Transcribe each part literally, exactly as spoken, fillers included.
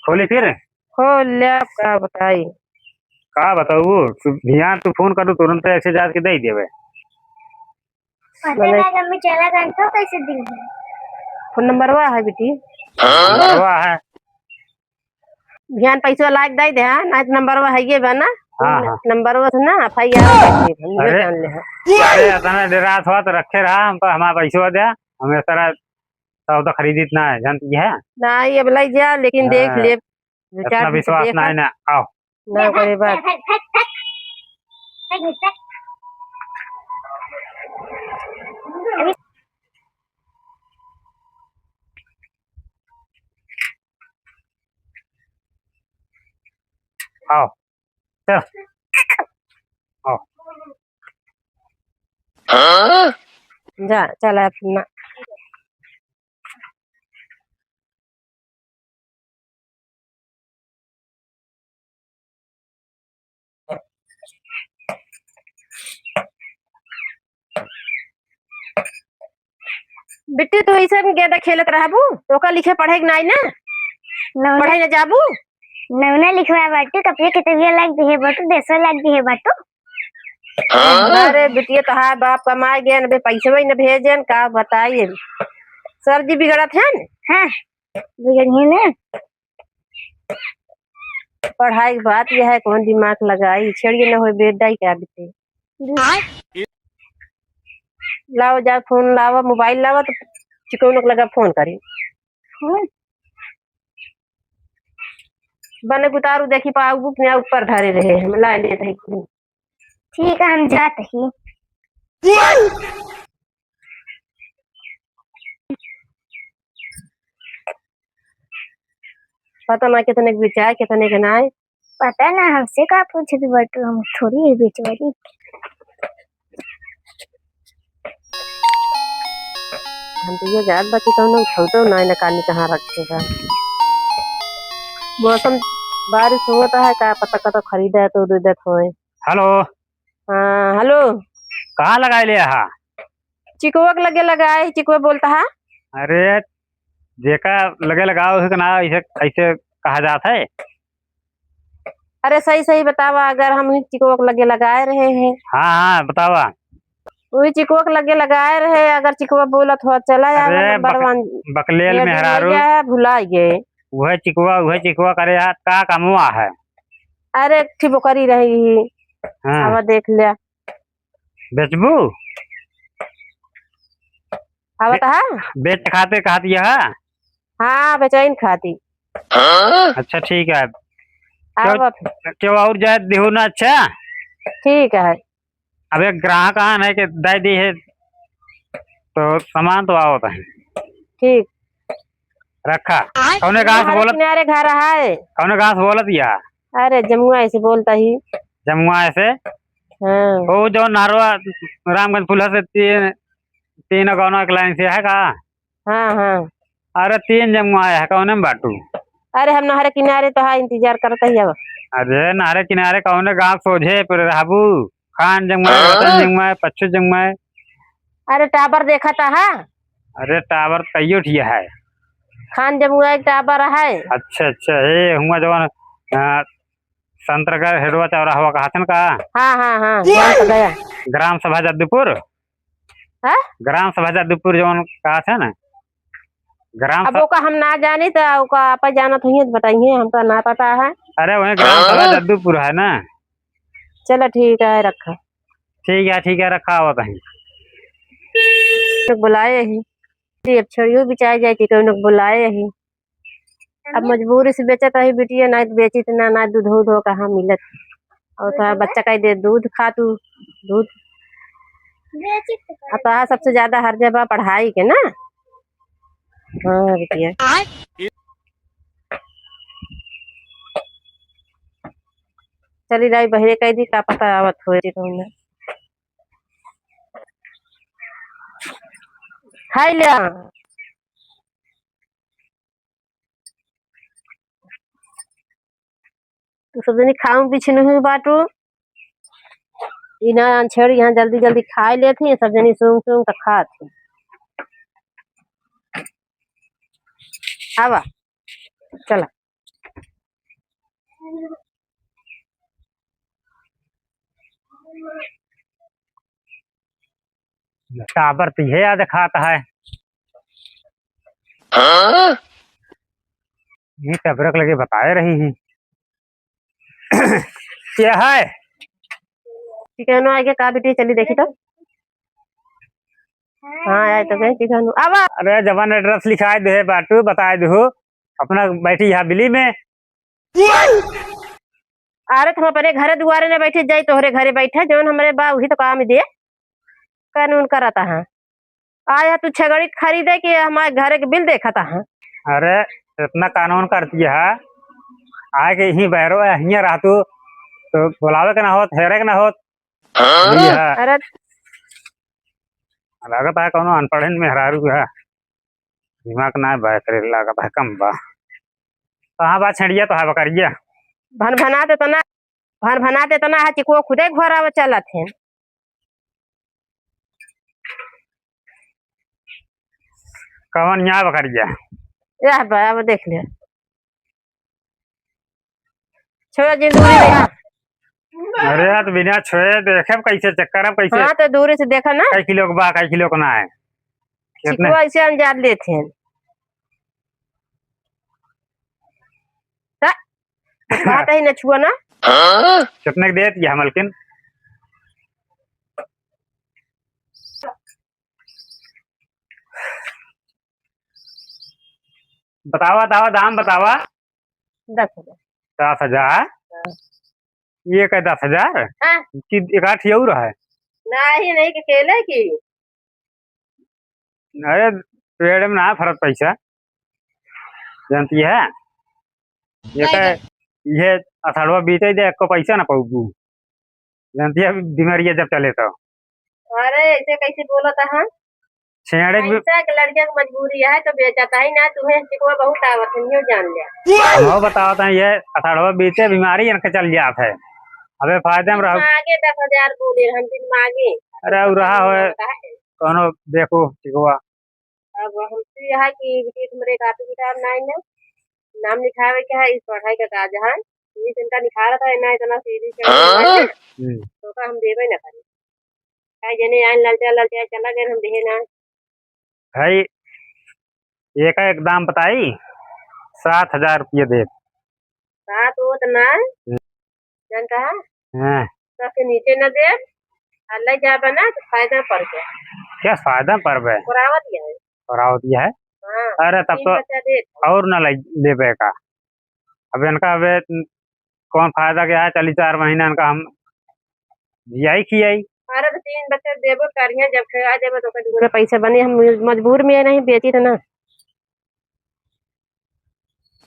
खोली फिर? खोल ले, अब का बताई? का बताऊ? तू ध्यान, तू फोन करू, तुरंत ऐसे जाके दे देवे। पता मने ना, मम्मी चला गन तो कैसे दी है? फोन नंबरवा है बेटी। नंबरवा है। ध्यान पैसा लाग दे दे, हाँ? ना तो नंबरवा है ये बा ना। हाँ, हाँ। नंबरवा से ना, एफ आई आर कर दे, हम ये अरे, जान ले हैं। अरे, इतना डेरात हुआ तो रखे रहा, हम तो हमारा पैसा दे, हमें सारा सौदा खरीदित ना है, जानती है? ना, ये अब ले जा, लेकिन देख हाँ। ले, दो चार इतना दिन से विश्वास देखा। ना है ना, आओ। ना करे बात। आओ, चल, आओ। जा, चल अपना। बिट्टू, तू ऐसे में गेंदा खेलत रहबू, तो ओका लिखे पढ़े के नाई ना? नौना पढ़े ना जाबू? नौना लिखवा बाटू, कपिया किताबिया लाग दिहे बाटू, देसवा लाग दिहे बाटू। अरे बिटिया, तोहार बाप कमाए गए, अबे पैसवा ही न भेजेन, का बताई? सर जी बिगड़त हैं न? हाँ, बिगड़िए ना। पढ़ाई के बात यह है, कौन दिमाग लगाई, छेड़िए न होए बेटा ही क्या बिटे। लाओ जा फोन लावा, मोबाइल लावा तो चिकौनक लगा फोन करी। हम्म। बने गुतारू देखी पाऊ कि ना ऊपर धरे रहे, हम ला लेत है। ठीक है, हम जात ही। पता ना कितने के बेचाए, कितने के नाय। पता ना, हमसे का पूछत बाटू, हम थोड़ी है बेचवारी। हम तो ये जात बाटी कौनो उठौतो ना, ना कानी कहाँ रखे बा। मौसम बारिश होत है, का पता कतो खरीदा है तो दे देत होए। हेलो। हाँ, हेलो। कहाँ लगाए ले हा? चिकवा के लगे लगाए, चिकवा बोलता है। अरे, जेका लगे लगाओ, उसे के ना ऐसे, ऐसे कहा जात है। अरे, सही, सही बतावा, अगर हम ही चिकवा के लगे लगाए रहे हैं। हाँ, हाँ, बतावा। वही चिकवा के लगे लगाए रहे, अगर चिकवा बोलत हो, चला आवा अरे, नंबर बक-, वन। बकलेल ये मेहरारू। भुलाइ गए। वह चिकवा, वह चिकवा करे यार, का कमवा है? अरे, एक ठे बोकरी रही। हाँ। आवा देख लिया। बेचबू? आवा तो हाँ। बेच खातिर कहत यह? हाँ, बेचैन खातिर। अच्छा, ठीक है। आवा क्यों, फिर। क्यों और जाए देहू ना? अच्छा। ठीक है। अब एक ग्राहक आन है कि दे दी है, तो सामान तो आवत है। ठीक। रखा। आय। कौने गाँव से हमारे बोलत? किनारे घर है। कौने गाँव से बोलत या? अरे, जमुआ ऐसे बोलता ही। जमुआ ऐसे? हाँ। ओ, जो नहरवा रामगंज पुल से तीन, तीन गौना के लाइन से है का? हाँ, हाँ। अरे, तीन जमुआ है, कौने में बाटू? अरे, हम नहरे किनारे तो है, इंतजार करता ही अब। अरे, नहरे किनारे कौने गाँव सोझे पर रहबू? खान जमुआ है, हाँ? रतन जमुआ है, पच्चू जमुआ है। अरे, टावर देखा था, हाँ? अरे, टावर कईयो ठिया है। खान जमुआ एक टावर है। अच्छा, अच्छा, ए, हुआ जवन, आ, संतरगढ़ हेडवा चौराहा कहा थे ना का? हाँ, हाँ, हाँ, जान तो गया। ग्राम सभा जद्दूपुर। हाँ? ग्राम सभा जद्दूपुर जवन कहा थे ना? ग्राम अब सभा ओका हम ना जानी, तो ओका आपा जानत होइहैं, तो बताइहैं, हमका ना पता है। अरे, वहीं ग्राम सभा हाँ। जद्दूपुर है ना? चला, ठीक है, रखा। ठीक है, ठीक है, रखा आवत है। तो बुलाए ही। अब छड़ियो बिचाए जाए कि कौनो बुलाए ही। अब मजबूरी से बेचत ही बिटिया, ना तो बेचित ना, ना दूध उध कहाँ मिलत। और तो बच्चा कह दे, "दूध खा तू, दूध।" अब तो सबसे ज्यादा हर जगह पढ़ाई के ना। हाँ बिटिया। चली जाई बहरे कह दी, का पता आवत होए कौन। खाई ले। तू सब जनी खाऊं बिछनहू बाटू। इना अंछेड़ यहाँ जल्दी जल्दी खाए लेत ही, सब जनी सूंघ सूंघ त खात ही। आवा, चला। टावर तो ये याद खाता है। हाँ? ये टबरक लगे बताए रही ही। क्या है? चिकनो आगे का बेटी, चली देखी तो। हाँ, आए तो गए चिकनो। अब अरे, जवन एड्रेस लिखाए दे बाटू, बताए दे हो। अपना बैठी यहाँ बिली में। अरे, तो हम अपने घरे दुआरे न बैठे जाई, तोहरे घरे बैठे, जवन हमरे बा, वही तो काम दे। कानून करता है। आया तू छगड़ी खरीदे कि हमारे घरे के बिल देखता है? अरे, इतना कानून कर दिया है, आए के यहीं बहरो है, हियाँ रहतू, तो बुलावे के ना होत, हेरे के ना होत। हाँ? अरे, लागत है कौनो अनपढ़न मेहरारू है, दिमाग ना बा करे, लागत है कम बा। कहाँ बा छेड़िया तो है बकरिया? भन भनात इतना, भन भनात इतना है, चिकुआ खुदे घर आवे चलत है। कवन यहाँ बकरिया? यह बा, अब देख ले। छोड़ जिंदगी में। अरे यार, तो बिना छुए देखे कैसे, चेक करब कैसे? हाँ, तो दूर से देखा ना। कई किलो के बा, कई किलो के ना है? कितने? चिकुआ ऐसे अंजाद लेते हैं। ता-, बात ही न छुआ ना। कितने के देत यह मलकिन? बतावा, बतावा, दाम बतावा। दस हजार। दस हजार? हाँ। ये का दस हजार? हाँ। कि एक आठ और है? नहीं, नहीं, के केले की? अरे, पेड़ में ना फरत पैसा, जानती है? ये नहीं, का, नहीं। ये अषाढ़वा बीते दे, एको पैसा ना पाऊबू। जानती है, बीमारी है जब चले तो। अरे, ऐसे कैसे बोलत है? छेड़े के भी पैसा के लड़किया के मजबूरी है तो बेचत है ना, तुम्हें चिकवा बहुत आवत है, न्यू जान लिया। हम बतावत है, ये अषाढ़वा बीते बीमारी इनके चल जात है। अबे फायदे में रहो। आगे दस हजार बोले, हम दिन मांगे। अरे, उ रहा होए, कौनो देखो चिकवा। अब हमसे यह है कि बेटी हमरे कापी किताब नाई ना, नाम लिखावे के है, इस पढ़ाई का काज है, ये इनका निखारत है ना, इतना सीधी से हाँ? हम्म। तो का हम देवे ना करी। काहे जने आइन ललचा ललचा चला गए, हम देहे ना। भाई, ये का एक दाम बताई, सात हजार रुपये दे। सात वो तो ना, हम्म। जानता है? हाँ। सबके नीचे न देब, आ ले जाबे ना तो फायदा पड़ गया। क्या फायदा पड़ गया? करावत यह है। करावत यह है? हाँ, अरे, तब तीन तो बच्चा देत है। और ना ले, लेबे का। अब इनका अबे कौन फायदा क्या है, चली चार महीना इनका हम जियाई खियाई। अरे, तो तीन बच्चा देबो करिया, जब खिया देबो तो ओकर दूगुना पैसा बने, हम मजबूर में नहीं बेची तो ना।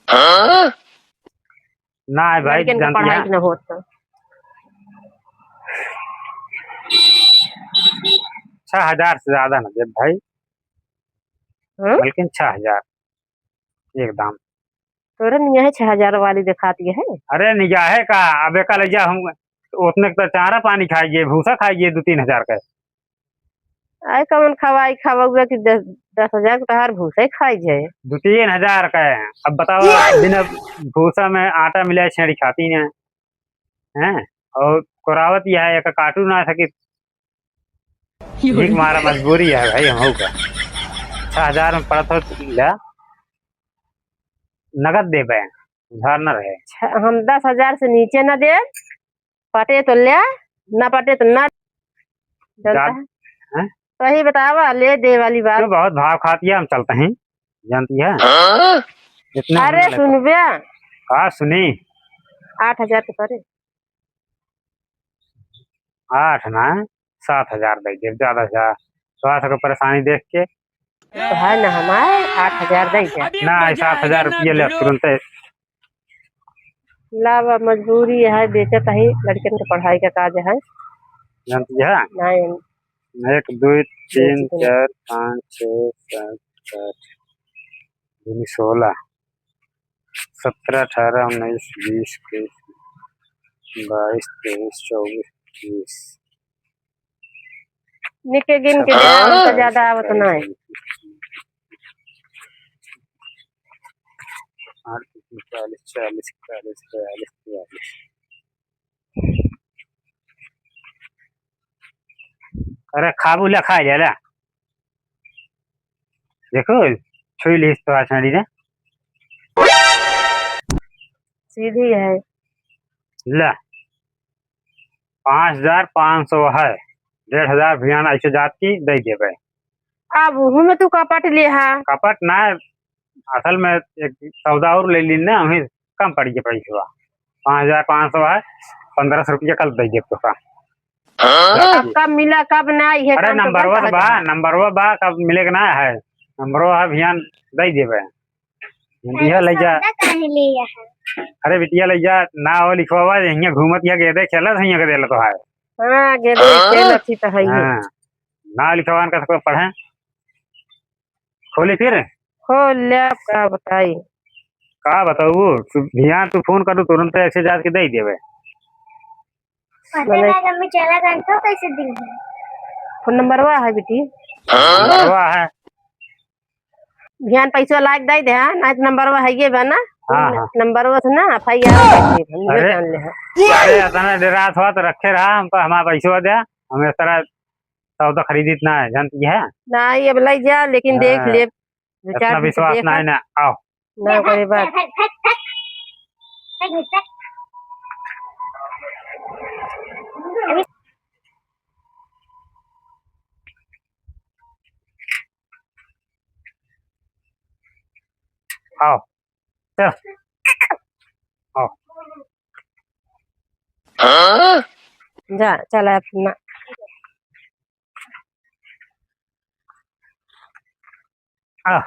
हाँ? ना है भाई, लड़कन के जानती पढ़ाई है? के ना होत तो। छह हजार से ज्यादा ना दे भाई। हाँ? बल्कि छह हजार एकदम। तोरे निया है छह हजार वाली देखाती है। अरे निया है का, अब एका ले जा हम, उतने के तो चारा पानी खाइए, भूसा खाइए दो तीन हजार का। आए कौन खवाई खवाउआ कि दस, दस हजार के तहार भूसा ही खाई जाए। दो तीन हजार का है। अब बताओ, बिना भूसा में आटा मिलाए छेड़ी खाती हैं, हैं? और कोरावत यह है, एक काटू ना सकी, भीख मारा मजबूरी है भाई, हम का छह हजार में पड़त हो, ला, नगद देबे, उधार न रहे। छ-, हम दस हजार से नीचे न देब, पटे तो ले, ना पटे तो ना। जानता जा-, है? हैं? सही बतावा, ले दे वाली बात। तो बहुत भाव खाती है, हम चलते हैं, जानती है? हाँ? इतने अरे हम ना ले सुनबे। हाँ, सुनी। आठ हजार के परे। आठ ना, सात हजार दे दे, ज्यादा से ज्यादा। थोड़ा सा परेशानी देख के। तो है ना हमारे, आठ हजार दे दे। ना, सात हजार रुपये ले तुरंत। लावा, मजबूरी है, बेचत है, लड़कन के पढ़ाई का काज है। जानती है? नहीं। एक, दो, तीन, बेच दे। चार, पाँच, छः, सात, आठ, दूनी सोलह, सत्रह, अठारह, उन्नीस, बीस, इक्कीस, बाईस, तेईस, चौबीस, पच्चीस। निके गिन के दे, हम तो ज्यादा आवत ना है। आठ, चालीस, चालीस, चालीस, बयालीस, तियालीस। अरे खाबू ले, खा ले, ले। देखो, छुई ली तो आछड़ी ने। सीधी है। ले। पाँच हजार पाँच सौ है, डेढ़ हजार भियान ऐसे जात की दे देबे। अब उहू में तू कपट ले हा। कपट ना, असल में एक सौदा और ले ली ना, हमें कम पड़ गया पैसा। पाँच हजार पाँच सौ है, पन्द्रह सौ रुपया कल दे देब तोका। अब कब मिला, कब ना, ये अरे काम तो नंबरवा बंद बा, हो जाए। नंबरवा बा, कब मिले के ना है, नंबरवा है, भियान दे देबे। बिटिया ले जा। सौदा काहे ले आया है? अरे बिटिया ले जा, ना हो लिखवावा, हियाँ घूमत हियाँ गेदे खेलत हियाँ के देला तो है। हाँ, गेदे खेलत ही तो है ही। हाँ, ना लिखवान का सबको पढ़े। खोली फिर? खोल ले, अब का बताई? का बताऊ? तू भियान तू फोन करू, तुरंत ऐसे जाके दे देबे। पता मने ना, मम्मी चला गई तो कैसे दी है? फोन नंबरवा है बेटी। नंबरवा है। भियान पैसा लाग दे दे, हाँ? ना तो नंबरवा है ये बा ना? हाँ, हाँ। नंबरवा से ना, एफ आई आर कर दे, हम अरे, जान ले हैं। अरे, इतना डेरात हुआ तो रखे रहा, हमको हमारा पैसा दे, हम इस तरह सौदा खरीदित ना है, जानती है? ना, ये अब ले जा, लेकिन देख हाँ, ले, दो इतना चार दिन से विश्वास देखा। ना है ना, आओ। ना करे बात। आओ, चल, आओ। जा, चला अपना। आ।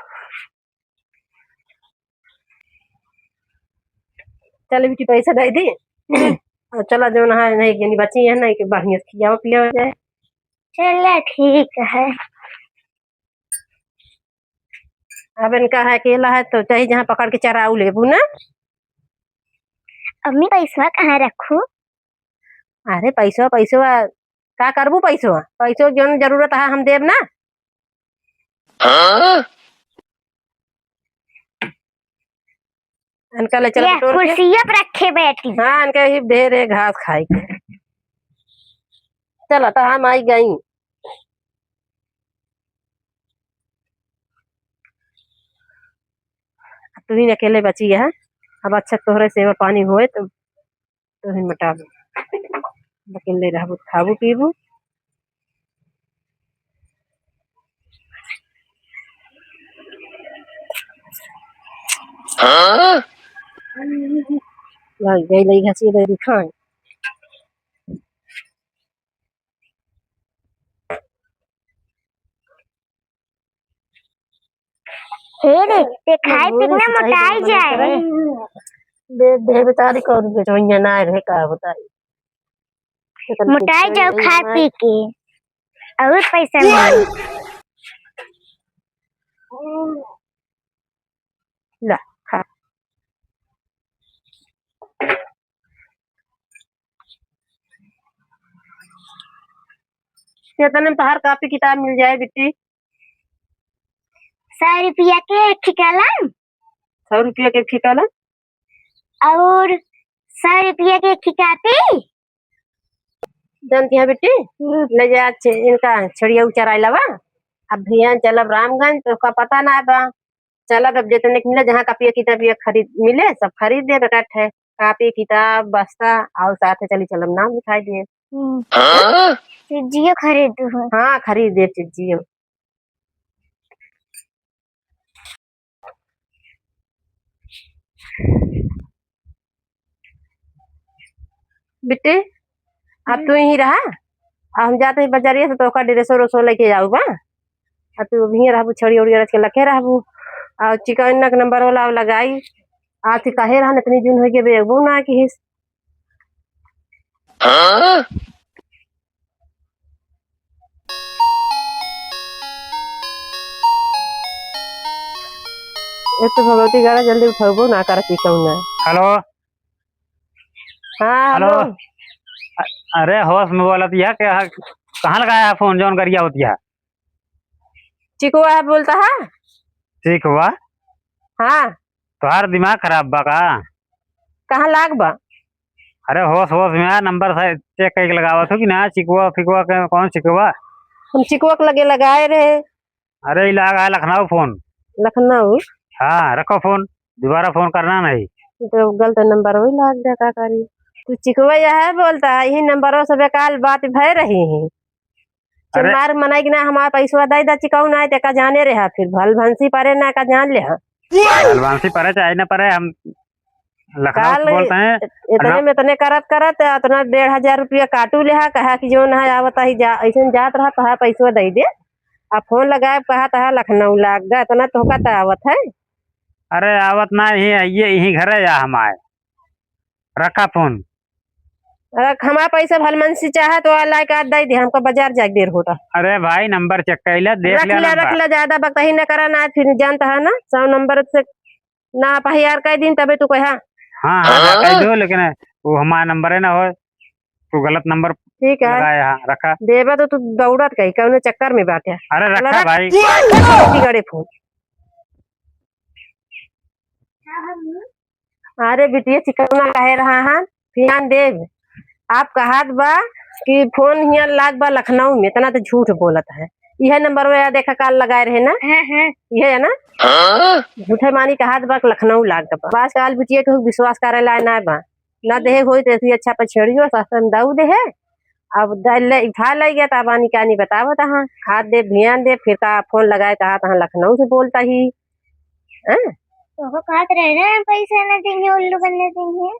चल बेटी, पैसा दे दी। और चला, जौन है, नहीं, यानी बची है, नहीं, कि बढ़िया से खियावा पियावा जाए। चला, ठीक है। अब इनका है, अकेला है, तो चाहे जहाँ पकड़ के चराऊ लेबू ना। अम्मी, पैसवा कहाँ रखू? अरे, पैसवा, पैसवा, का करबू पैसवा? पैसवा जौन जरूरत है, हम देब ना। हाँ? इनका ले चल या, बटोर के। कुर्सिया पर रखे बैठी। हाँ, इनका ही ढेर है घास खाए के। चला, तो हम आई गई। तू ही अकेले बची है। अब अच्छा तोहरे सेवा पानी होए तो तू ही मोटा दे। अकेले रहबू, खाबू पीबू। हाँ? लग गई लई घसी दे दिखाई। हे रे, ते खाए पी के ना मोटाई जाए। दे, दे बेचारी, कौन बेचवैया ना रहे, का बताई। मोटाई जाओ खाए पी के, और पैसा मिले। ला, खा। केतने में तोहार कापी किताब मिल जाए बिट्टी? सौ रुपया के एक ठे कलम। सौ रुपया के एक ठे कलम? और सौ रुपया के एक ठे कापी। जानती है बिट्टी, हम्म। ले जा, अच्छे, इनका छड़िया उचराई लावा। अब भियान चलब रामगंज, तो का पता ना बा। चलब, अब जितने के मिले, जहाँ कापी किताब ये खरीद मिले, सब खरीद दे बेटा। ठे कापी किताब बस्ता, और साथ में चली चलब, नाम लिखाई दिए। हम्म। हाँ? चीजियो खरीद दू। हाँ, खरीद दे चीजियो। बिट्टी, अब तू यहीं रहा, आ हम जाते ही बजरिया से तो ओकर ड्रेसो रोसो लेके जाऊ बा। आ तू अभी रहबू, छड़ी उड़ी रच के लखे रहबू। आ चिकन के नंबर वाला लगाई। आ तू कहे रहन इतनी जून हो गई, बे, वो ना किहिस। हाँ? एक तो भगवती गाड़ा जल्दी उठाबो ना करत ही कौन है। हेलो। हाँ, हेलो। हेलो। अ-, अरे, होश में बोलत यह क्या है? कहाँ लगाया है फोन, जौन गरिया होती है? चिकुआ है, बोलता है। चिकुआ? हाँ। तोहार दिमाग खराब बा का? कहाँ लाग बा? अरे होश होश में आ, नंबर से चेक करके लगावत हो कि ना, चिकवा फिकवा के, कौन चिकवा? हम चिकवा के लगे लगाए रहे। अरे ई लाग है लखनऊ फोन। लखनऊ? हाँ, रखो फोन, दोबारा फोन करना नहीं। ई तो गलत नंबर वही लाग गया, का करी? तू चिकवा यह है बोलता है, यही नंबरों से बेकार बात भय रही है। अरे। चुमार मनई के ना हमार पैसवा दे दा, चिकऊ ना, तेका जाने रहा, फिर भल भंसी परे ना का जान ले हा। भल भंसी परे चाहे ना परे, हम लखनऊ से काल बोलते हैं। इतने में इतने करत करत इतना डेढ़ हजार रुपया काटू ले हा, कहा कि जो ना आवत ही जा, ऐसे जात रहा, कहा पैसवा दे दे। आ फोन लगाए, कहा तहा लखनऊ लाग गा, इतना तोहका त आवत है। अरे आवत ना, यही आइए, यही घर है या हम आए। रखा फोन। रख, हमारा पैसा भलमनसी चाहे तो आ लाइके आज दे दे, हमको बाजार जाए देर होता। अरे भाई, नंबर चेक कर ले, देख रख ले ले, रख नंबर। ले, ज्यादा बकही न करा ना, फिर जानता है ना, सौ नंबर से ना आप यार कह दिन तबे तू कहा। हाँ, हाँ, हाँ? कह दो, लेकिन वो हमारा नंबर है ना हो, तू गलत नंबर ठीक है। लगाए, हाँ, रखा। देबा तो तू दौड़त कही, कौनो चक्कर में बाटे। अरे रखा चला रख। भाई। बिगड़े फोन। अरे बिटिया चिकौना काहे रहा है, ध्यान देब। आप कहात बा कि फोन हियाँ लाग बा लखनऊ में, इतना तो झूठ बोलत है। यह नंबर में देखा काल लगाए रहे ना, हाँ, हाँ। यह है ना? हाँ? झूठे मानी कहात बा कि लखनऊ लाग बा। बास काल बिटिया के विश्वास करे लाए ना बा, ना देहे होई तो ऐसी अच्छा पछेड़ियो सस्ता में दाऊ देहे। अब दे ले, उठा ले गया, तब आनी कानी बतावत हाँ, हाथ दे, ध्यान दे, फिर का फोन लगाए, कहा तहाँ लखनऊ से बोलता ही। हैं? तोहको कहत रहे ना, पैसा ना देंगे, उल्लू बनने देंगे।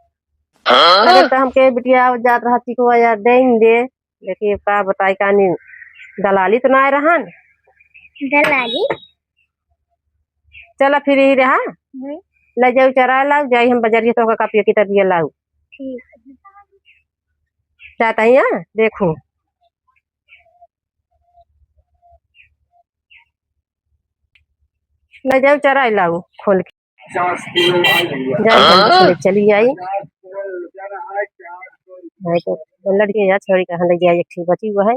अरे तो हमके बिटिया आवत जात रहा, चिकवा यार दे ही दे, लेकिन का बताई, कानी दलाली तो ना आए रहन। दलाली? चला फिर यही रहा, हम्म। ले जाऊ चरा लाऊ, जाई हम बजरिया तो का कापी किताबिया लाऊ। ठीक। जाता ही, हाँ, देखू। ले जाऊ चराई लाऊ खोल के। जाई हम खोल के चली आई। नहीं तो लड़के या छोड़ी कहाँ ले जाए, एक ठे बची हुआ है।